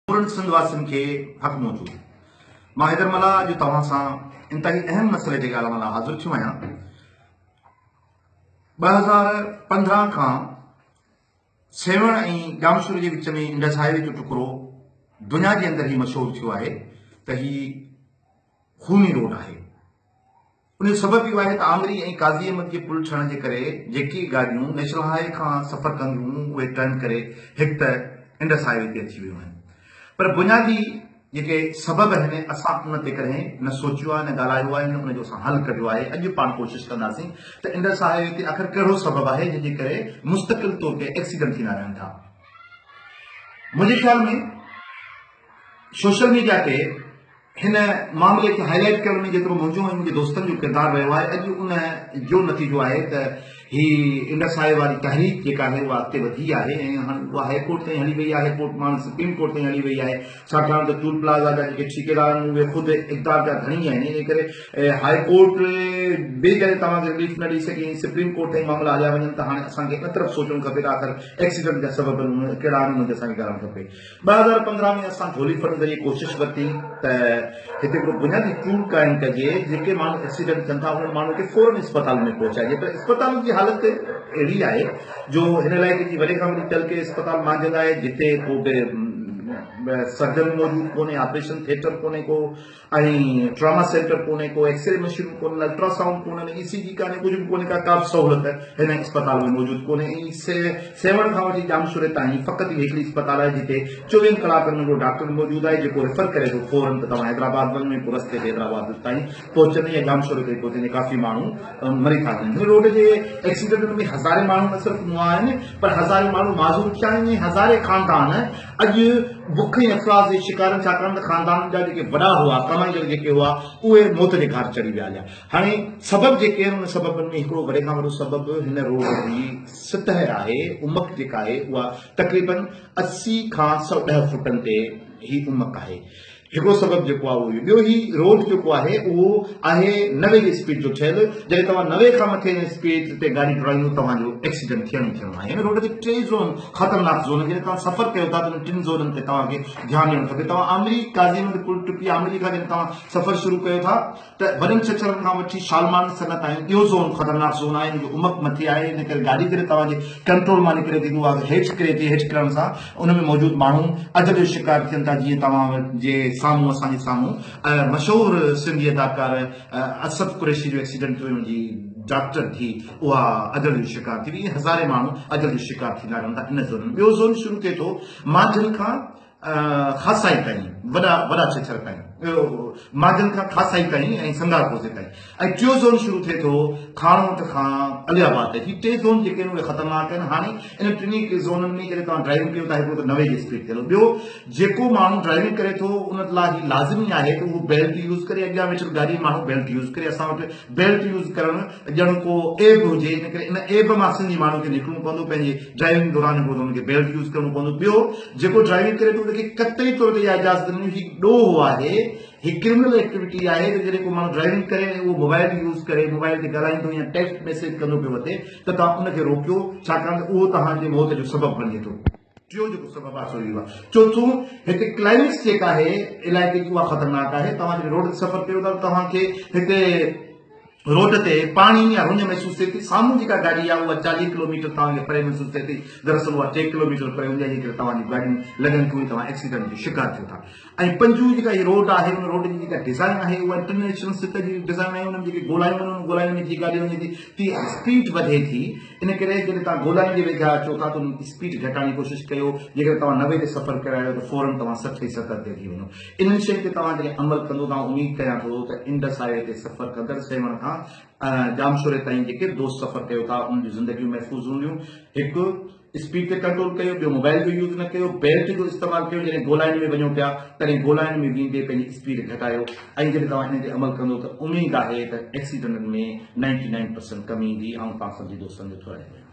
سمورن سنڌ واسين کي حق موجود. مان حيدر ملاح اڄ توهان سان انتهائي اهم مسئلي تي ڳالهائڻ لاء حاضر ٿيو آهيان. 2015 کان سيوهڻ ۽ ڄامشوري جي وچ ۾ انڊس هاء وي جو ٽڪرو دنيا جي اندر هي مشهور ٿيو آهي ته هي خوني روڊ آهي. ان جو سبب اهو آهي ته آمري ۽ قاضي احمد جي پل ٺهڻ جي ڪري جيڪي گاڏيون نيشنل هاء وي کان سفر ڪنديون هيون اهي ٽرن ڪري هڪ ته انڊس هاء وي تي اچي ويون آهن پر بنيادي جيڪي سبب آهن اسان ان تي ڪڏهن نه سوچيو آهي نه ڳالهايو آهي نه ان جو اسان حل ڪڍيو آهي. اڄ پاڻ ڪوشش ڪنداسين ته انڊس هاء وي تي آخر ڪهڙو سبب آهي جنهن جي ڪري مستقل طور تي ايڪسيڊنٽ ٿيندا رهن ٿا. منهنجي خيال ۾ سوشل ميڊيا تي هن معاملي کي هائي لائيٽ ڪرڻ ۾ جيترو منهنجو ۽ منهنجي دوستن جو ڪردار رهيو آهي اڄ ان جو نتيجو آهي ته هي انڊس هاء واري تحريڪ جيڪا آهي اها اڳتي وڌي آهي ۽ هاڻي اها هاء ڪورٽ تائين هلي وئي آهي ڪورٽ مان سپريم ڪورٽ تائين هلي وئي آهي ڇاڪاڻ ته ٽول پلازا جا جيڪي ٺيڪيدار آهن اهي خود اقتدار جا ڌڻي آهن ان ڪري هاء ڪورٽ به جڏهن توهان کي رليف نه ڏئي سگهي ۽ سپريم ڪورٽ تائين معاملا هليا وڃن ته هاڻي اسان کي ان طرف سوچڻ کپي ته آخر ايڪسيڊنٽ جا سبب ڪهڙا آهن انهن تي اسان کي ڳالهائڻ کپي. 2015 ۾ اسان جھولي فنڊ ذريعي ڪوشش ورتي ته هتي هڪڙو بنيادي ٽول قائم ڪجي جيڪي ماڻهو ايڪسيڊنٽ ٿين ٿا انهن ماڻهن کي فورن اسپتالن ۾ پهچائجي پر اسپتالن جي حالت اهڙي آهي جو هن علائقي جي وڏي کان وڏي تعلقي اسپتال مانجهند آهي جتي ڪو به سرجن موجود ڪونهي آپريشن ٿيٽر ڪونهي ڪو ۽ ٽراما سينٽر ڪونهي ڪو ايڪسري مشينون ڪونهن الٽرا سائونڊ ڪونهن اي سي جي ڪانهي ڪجهه به ڪونهي ڪا ڪا به سهولت هن اسپتال ۾ موجود ڪونهي ۽ سيوهڻ کان وٺي ڄامشوري تائين فقط اهي هڪڙي اسپتال آهي جتي چوويهن ڪلاڪن ۾ هڪڙو ڊاڪٽر موجود آهي جيڪو ريفر ڪري ٿو فورن ته توهان حيدرآباد وڃو ۽ پوء رستي تي حيدرآباد تائين پهچندي يا ڄامشوري تائين پهچندي ڪافي ماڻهو مري ٿا وڃن هن روڊ جي ايڪسيڊنٽن ۾ هزارين ماڻهو نه صرف مئا آهن پر هزارين ماڻهو معذور ٿيا آهن ۽ هزارين خاندان اڄ بک ۽ افلاس جي شڪار آهن ڇاڪاڻ ته خاندانن جا جيڪي وڏا هئا، ڪمائيندڙ جيڪي هئا، اهي موت جي گهاٽ چڙهي ويا هليا. هاڻي سبب جيڪي آهن انهن سببن ۾ هڪڙو وڏي کان وڏو سبب هن روڊ جي سطح آهي، عمق جيڪا آهي اها تقريبن 80 کان 110 فوٽن تي هي عمق آهي. هڪڙو سبب جيڪو آهي اهو اهو. ٻيو هي روڊ جيڪو آهي اهو آهي 90 جي اسپيڊ جو ٺهيل، جڏهن توهان 90 کان مٿي ان اسپيڊ تي گاڏي ڊوڙائيندو توهان جو ايڪسيڊنٽ ٿيڻ ئي ٿيڻو آهي. هن روڊ تي ٽي زون خطرناڪ زون آهن، جڏهن توهان سفر ڪيو ٿا ته انهن ٽن زونن تي توهان کي ڌيان ڏيڻ کپي. توهان آمري قاضي احمد پل ٽپي آمري کان جڏهن توهان سفر شروع ڪيو ٿا ته وڏن ڇڇرن کان وٺي شالمان سنه تائين اهو زون خطرناڪ زون آهي، ان جو عمق مٿي آهي، ان ڪري گاڏي جڏهن توهان جي ڪنٽرول مان نڪري ٿي ته اها هيٺ ڪري ٿي، هيٺ ڪرڻ سان ان ۾ موجود ماڻهو اجل جو شڪار ٿين ٿا، جيئن توهان جي سامهون اسان جي سامهون مشهور سنڌي اداڪار اسد قريشي جو ايڪسيڊنٽ ٿيو ان جي ڊاڪٽر ٿي اها اجل جو شڪار ٿي وئي، هزارين ماڻهو اجل جو شڪار ٿيندا رهن ٿا ان زون ۾. ٻيو زون شروع ٿئي ٿو مانجهند کان خاصائي تائين وڏا وڏا ڇڇر تائين مانجهند کان خاصائي تائين ۽ سنگار ڪوزي تائين ۽ ٽيون زون شروع ٿئي ٿو کاڻوٺ کان علي آباد تائين. هي ٽي زون جيڪي آهن اهي خطرناڪ آهن. هاڻي انهن ٽنهي زونن ۾ جڏهن توهان ڊرائيونگ ڪيو ٿا هڪڙو ته 90 جي اسپيڊ تي هلو، ٻيو جيڪو ماڻهو ڊرائيونگ ڪري ٿو ان لاء هي لازمي آهي ته اهو بيلٽ يوز ڪري، اڳيان ويٺل گاڏي ماڻهو بيلٽ يوز ڪري. اسان وٽ بيلٽ يوز ڪرڻ ڄڻ ڪو عيب هجي، ان ڪري ان عيب مان سنڌي ماڻهو کي نڪرڻو پوندو. پنهنجي ڊرائيونگ دوران هڪڙو ته ان کي بيلٽ يوز ڪرڻو پوندو، ٻيو جيڪو ڊرائيونگ ڪري ٿو ان کي قطعي طور تي اها اجازت نه ڏني، هي ڏوهه آهي، هي ڪرمنل ايڪٽيوٽي آهي ته جڏهن ڪو ماڻهو ڊرائيونگ ڪري ۽ اهو موبائل يوز ڪري موبائل تي ڳالهائيندو يا ٽيڪسٽ ميسيج ڪندو پيو وتي ته توهان ان کي روڪيو، ڇاڪاڻ ته اهو توهان جي موت جو سبب بڻجي ٿو. ٽيون جيڪو سبب آهي سو اهو آهي. چوٿون هتي ڪلائميڪس جيڪا آهي علائقي جي اها خطرناڪ آهي. توهان جڏهن روڊ تي سفر ڪيو ٿا ته توهان کي هتي روڊ تي پاڻي يا رڃ محسوس ٿئي ٿي، سامهون جيڪا گاڏي آهي اها 40 ڪلوميٽر توهان کي پري محسوس ٿئي ٿي، دراصل اها ٽي ڪلوميٽر پري هوندي آهي، جنهن ڪري توهان جون گاڏيون لڳن ٿيون ۽ توهان ايڪسيڊنٽ جو شڪار ٿيو ٿا. ۽ پنجون جيڪا هي روڊ آهي ان روڊ جي جيڪا ڊزائن آهي اها انٽرنيشنل سطح جي ڊزائن آهي، ان ۾ جيڪي گولايون آهن انهن گولاين ۾ جيئن گاڏي وڃي ٿي تيئن اسپيڊ وڌي ٿي، ان ڪري جڏهن توهان گولاين جي ويجها اچو ٿا ته ان اسپيڊ گهٽائڻ جي ڪوشش ڪيو، جيڪڏهن توهان 90 تي سفر ڪري آيو ته فورن توهان 60 ۽ 70 تي اچي وڃو. انهن شين تي توهان جڏهن عمل ڪندو ته آئون اميد ڪريان ٿو ته انڊس هاء وي تي سفر ڪندڙ سيوهڻ کان ڄامشوري تائين جيڪي به دوست سفر ڪيو ٿا انهن جون زندگيون محفوظ هونديون. هڪ اسپيڊ تي ڪنٽرول ڪيو، ٻيو موبائل جو يوز نه ڪيو، بيلٽ جو استعمال ڪيو، جڏهن گولائين ۾ وڃو پيا تڏهن گولائين ۾ ويندي پنهنجي اسپيڊ گهٽايو ۽ جڏهن توهان انهن تي عمل ڪندو ته اميد آهي ته ايڪسيڊنٽن ۾ نائنٽي نائن پرسنٽ ڪمي ايندي. آئون توهان سڀني دوستن جو ٿورائتو آهيان.